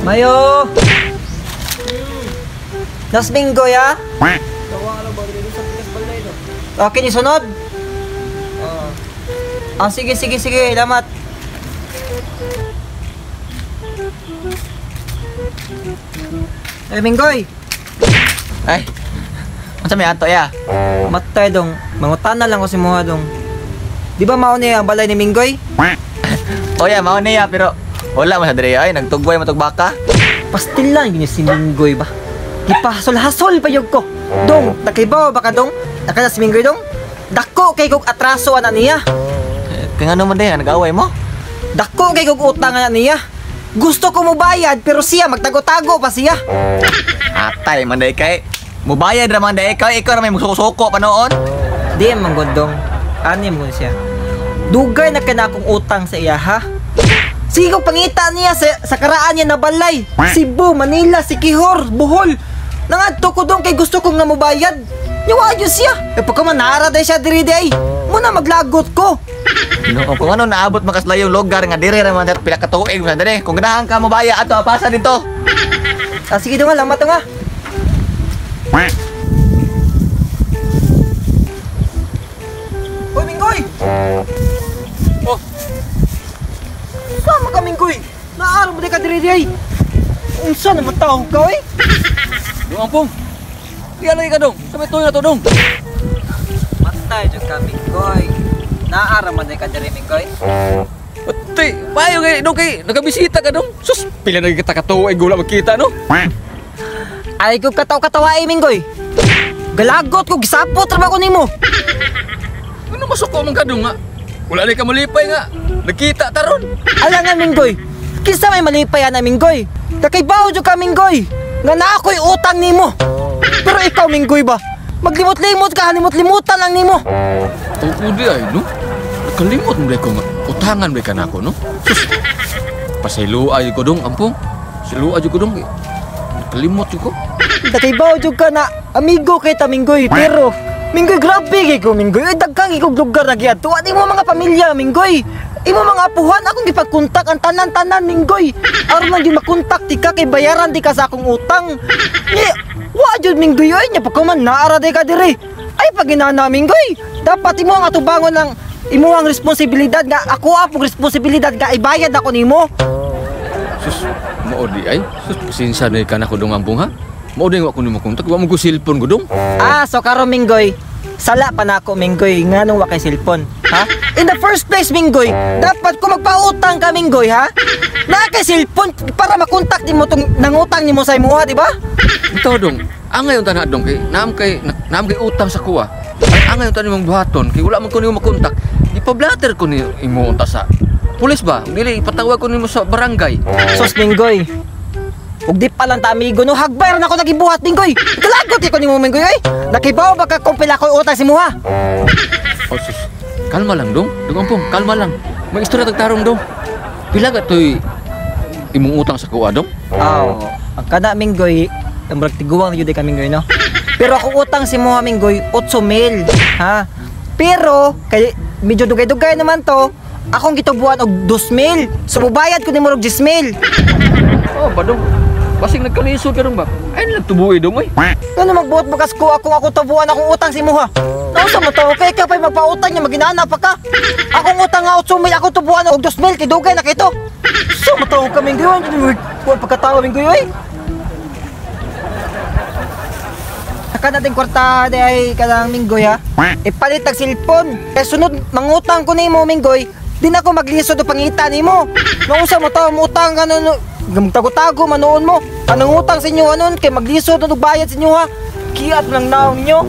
Mayo! Nas Minggoy, ha? Okay, ni sunod? Ah, sige, sige, sige. Lamat. Ay, Minggoy! Ay. Unsa may ato ya? Matay dong. Mangutana lang ko si Muha dong. Di ba mao niya ang balay ni Minggoy? O ya, mao niya pero wala man sa diri ay nagtugway man tug baka. Pastil lang yun si Minggoy ba? Gipahasol-hasol pa yun ko. Dong, nakibaw ba ka dong? Nakala si Minggoy dong? Dako kay kog atraso ana niya. Kay ngano man diha nag-away mo? Dako kay kog utang ana niya. Gusto ko mobayad pero siya magtago-tago pa siya. Atay man day kay mubayad ra man day kay ikaw ra may musuko-suko pa noon. Di man gud dong. Ani mo siya. Dugay na kana akong utang sa iya ha. Sige kong pangita niya sa karaan niya na balay. Cebu, Manila, Siquijor, Bohol. Nangadto ko dong kay gusto kong nga mobayad. Niwa yun siya. E pagka man naara day siya diri day. Muna maglagot ko. No, kung ano naabot makaslayong lugar nga diri ra man dat pila ka tuig man diri. Kung ganahan ka mobaya ato pasa dito. Ah, sige dong, lamat nga. Hoy, Minggoy! Oh, Sama ka, Minggoy! Naaro mo di ka diri day. Unsa naman tao ka, oy? Dong ampong. Di alay ka dong. Sa may tuyo na to dong. Matay jud ka, Minggoy. Naara man di ka diri, Minggoy. Ate, payo kay dong kay nagabisita ka dong. Sus, pila na kita ka tuig wala magkita no. Ay ko kataw-katawa eh, Minggoy. Galagot ko, gisapot ra ba ko nimo? Ano masuko man ka dong nga? Wala na ka malipay nga. Nagkita taron. Ala nga, Minggoy. Kinsa may malipay ana, Minggoy? Nakaibaw jud ka, Minggoy. Nga naa ko'y utang nimo. Pero ikaw, Minggoy ba? Maglimot-limot ka, halimot-limutan lang nimo. Oo di ay no. Nakalimot mo ko nga. Utangan ba ka nako no? Sus. Pasayloa ko dong ampong. Siloa jud ko dong. Nakalimot jud ko. Nakaibaw jud ka na amigo kay ta, Minggoy. Pero Minggoy, grabe kay ko, Minggoy. Ay, daghang ikog lugar na giadto. At imo mga pamilya, Minggoy. Imo mga apuhan, akong gipagkontak ang tanan-tanan, Minggoy. Aron lang jud makontak ti ka kay bayaran di ka sa akong utang. Ni, wa jud Minggoy ay nya pagkaman naara di ka diri. Ay paginana, Minggoy. Dapat imo ang atubangon ng imo ang responsibilidad nga ako apong responsibilidad nga ibayad ako nimo. Sus, mao di ay. Sus, pasensya na ka nako dong ampong ha. Mao di wa ko nimo kontak, wa mo ko cellphone ko dong. Ah, so karon Minggoy, sala pa nako Minggoy nganong wa kay cellphone, ha? In the first place Minggoy, dapat ko magpautang ka Minggoy, ha? Naa kay cellphone para makontak nimo tong nangutang nimo sa imuha, di ba? Ito dong, angay yung tanan dong kay naam kay utang sa kuha. Ang angay yung tanan imong buhaton kay wala man ko nimo makontak. Ipablatter ko ni imo unta sa pulis ba? Dili ipatawag ko nimo sa barangay. Sos Minggoy. Ug di pa lang ta amigo no, hagbay ra na ako nagibuhat Minggoy. Galagot ko nimo Minggoy oy. Nakibaw ba ka kung pila ko'y utang si muha? Oh, sus. Kalma lang dong. Dong ampong, kalma lang. May istorya tag tarong dong. Pila ka toy imong utang sa kuha dong? Aw, ang kada Minggoy, ang murag tiguang na jud ka Minggoy no. Pero ako utang si Muha Minggoy 8 mil, ha? Pero kay medyo dugay-dugay naman to, akong gitubuan og 2 mil. So mubayad ko nimo og 10 mil. Oh, badong. Basig nagkalisod ka dong ba? Ay nagtubuhi dong oy. Ano magbuot bagas ko ako ako tubuan akong utang si Muha. Nausa mo to, kay ka pa'y magpautang niya maginana pa ka. Akong utang nga 8 mil, ako tubuan og 2 mil kay dugay na kito. So mataw ka Minggoy, wa pagkatawa Minggoy oy. Saka natin kwarta di ay kanang Minggoy ha. Ipalit ang cellphone. Kay sunod mangutang ko nimo Minggoy, di na ako maglisod o pangita nimo. Nausa mo to, mutang ka no, tago-tago manoon mo. Anong utang sa inyo anon kay maglisod og bayad sa inyo ha. Kiat lang naong nyo.